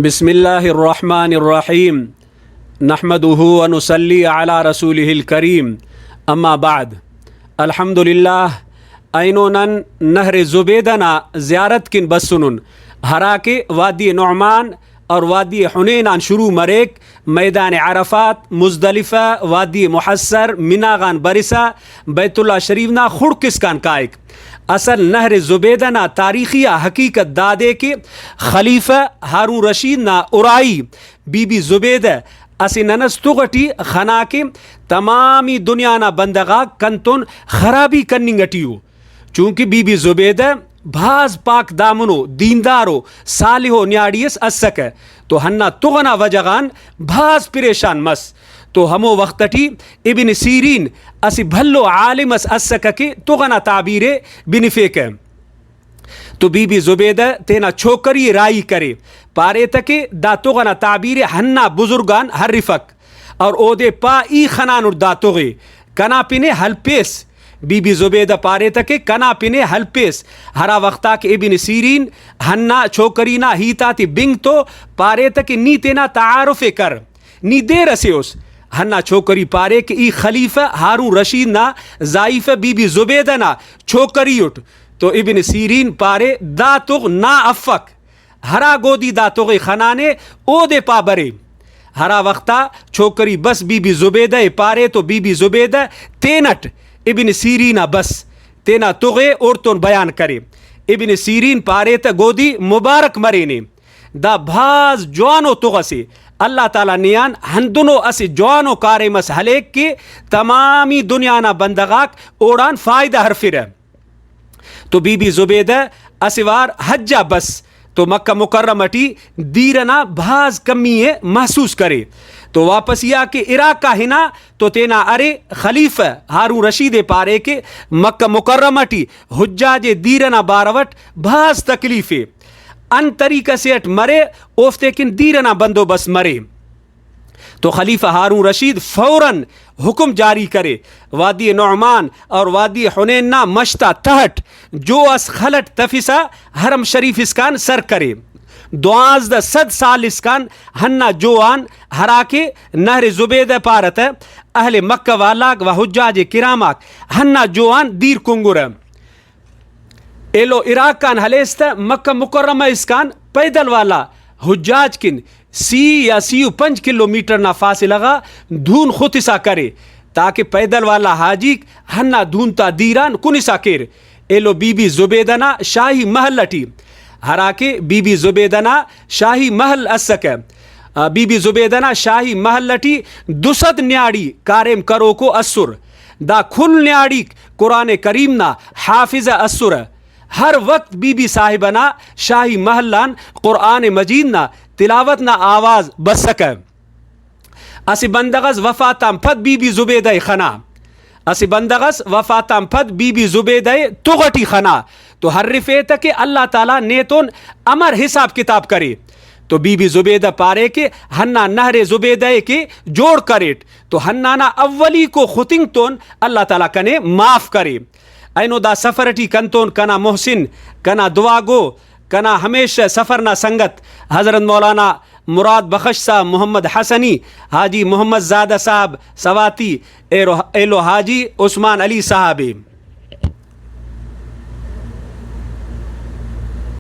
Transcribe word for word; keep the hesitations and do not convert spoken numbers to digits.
بسم اللہ الرحمن الرحیم۔ نحمدہ و نصلی علی رسولہ الکریم۔ اما بعد۔ الحمدللہ، اینو نن نہر زبیدہ نا زیارت کن بسنن، ہراکہ وادی نعمان اور وادی حنین آن شروع مریک، میدان عرفات، مزدلفہ، وادی محصر، منی غان برسا بیت اللہ شریف نا خڑک اسکان کائک۔ اصل نہر زبیدہ نا تاریخی آ حقیقت دادے کہ خلیفہ ہارون رشید نا ارائی بی بی زبیدہ اسہ ننس تغ ٹی خنا کہ تمامی دنیا نا بندغ آک کنتون خرابی کننگ ٹی ءُ، چونکہ بی بی زبیدہ بھاز پاک دامنو، دیندارو، صالحو نیاڑی اس اسکہ، تو ہندا تغ ئنا وجہ غان بھاز پریشان مس۔ تو ہمو وخت ٹی ابن سیرین اسہ بھلو عالم اس اسکہ کہ تغ ئنا تعبیر ءِ بنفیکہ۔ تو بی بی زبیدہ تینا چھوکری ءِ راہی کرے، پارے تہ کہ دا تغ ئنا تعبیر ءِ ہندا بزرگ آن ہرفک اور اودے پا، ای خنانٹ دا تغ ءِ، کنا پن ءِ ہلپیس۔ بی بی زبیدہ پارے تہ کہ کنا پن ءِ ہلپیس۔ ہرا وخت آ کہ ابن سیرین ہندا چھوکری نا ہیت آتے بنگ تو پارے تہ کہ نی تینا تعارف ءِ کر، نی دیر ئسے اُس۔ ہندا چھوکری پارے کہ ای خلیفہ ہارون رشید نا زائیفہ بی بی زبیدہ نا چھوکری اُٹ۔ تو ابن سیرین پارے، دا تغ نا افک، ہرا گودی دا تغ ءِ خنانے اودے پا برے۔ ہرا وخت آ چھوکری بس بی بی زبیدہ ءِ پارے تو بی بی زبیدہ تینٹ ابن سیرین آ بس، تینا تغ ءِ اوڑتون بیان کرے۔ ابن سیرین پارے تہ گودی مبارک مرینے۔ دا بھاز جوانو تغ ئسے۔ اللہ تعالیٰ نے آن ہندنو اسہ جوانو کاریم اس ہلیک کہ تمامی دنیا نا بندغ آک اوڑان فائدہ ہرفرہ۔ تو بی بی زبیدہ اسہ وار حج آ بس تو مکہ مکرمہ ٹی دیر ئنا بھاز کمی ءِ محسوس کرے۔ تو واپسی آ کہ عراق آ ہنا تو تینا ارے خلیفہ ہارون رشید ءِ پارے کہ مکہ مکرمہ ٹی حجاج ءِ دیر ئنا بارو ئٹ بھاز تکلیف ءِ، انت طریقہ سے ئٹ مرے اوفتے کن دیر ئنا بندوبست مرے۔ تو خلیفہ ہارون رشید فوراً حکم جاری کرے، وادی نعمان اور وادی حنین نا مش تا تہٹ جو اس خل ئٹ تفسا حرم شریف اسکان سر کرے۔ دوانزدہ سد سال اسکان ہندا جو آن، ہراکہ نہر زبیدہ پارہ تہ، اہل مکہ والاک و حجاج کرام آک ہندا جو آن دیر کنگرہ۔ ایلو عراق آن ہلیس تہ مکہ مکرمہ اسکان پیدل والا حجاج کن سی یا سی و پنچ کلومیٹر نا فاصلہ غا دھون ختسا کرے، تاکہ پیدل والا حاجیک ہندا دھون تا دیر آن کنسا کیر۔ ایلو بی بی زبیدہ نا شاہی محل ٹی، ہراکہ بی بی زبیدہ نا شاہی محل اسکہ۔ آ، بی بی زبیدہ نا شاہی محل ٹی دو سد نیاڑی کاریم کروکو اسر۔ دا کل نیاڑیک قرآن کریم نا حافظہ اسرہ۔ ہر وخت بی بی صاحبہ نا شاہی محل آن قرآن مجید نا تلاوت نا آواز بسکہ۔ اسہ بندغ ئس وفات آن پد بی بی زبیدہ ءِ خنا۔ اسہ بندغ ئس وفات آن پد بی بی زبیدہ ءِ تغ ٹی خنا تو ہرفے تہ کہ اللہ تعالیٰ نیتون امر حساب کتاب کرے۔ تو بی بی زبیدہ پارے کہ ہندا نہر زبیدہ ءِ کہ جوڑ کریٹ تو ہندانا اولیکو ختنگ تون اللہ تعالیٰ کنے معاف کرے۔ اینو دا سفر ٹی کنتون کنا محسن، کنا دعاگو، کنا ہمیشہ سفر نا سنگت حضرت مولانا مراد بخش صاحب محمد حسنی، حاجی محمد زادہ صاحب سواتی، ایلو، ایلو حاجی عثمان علی صاحب ءِ۔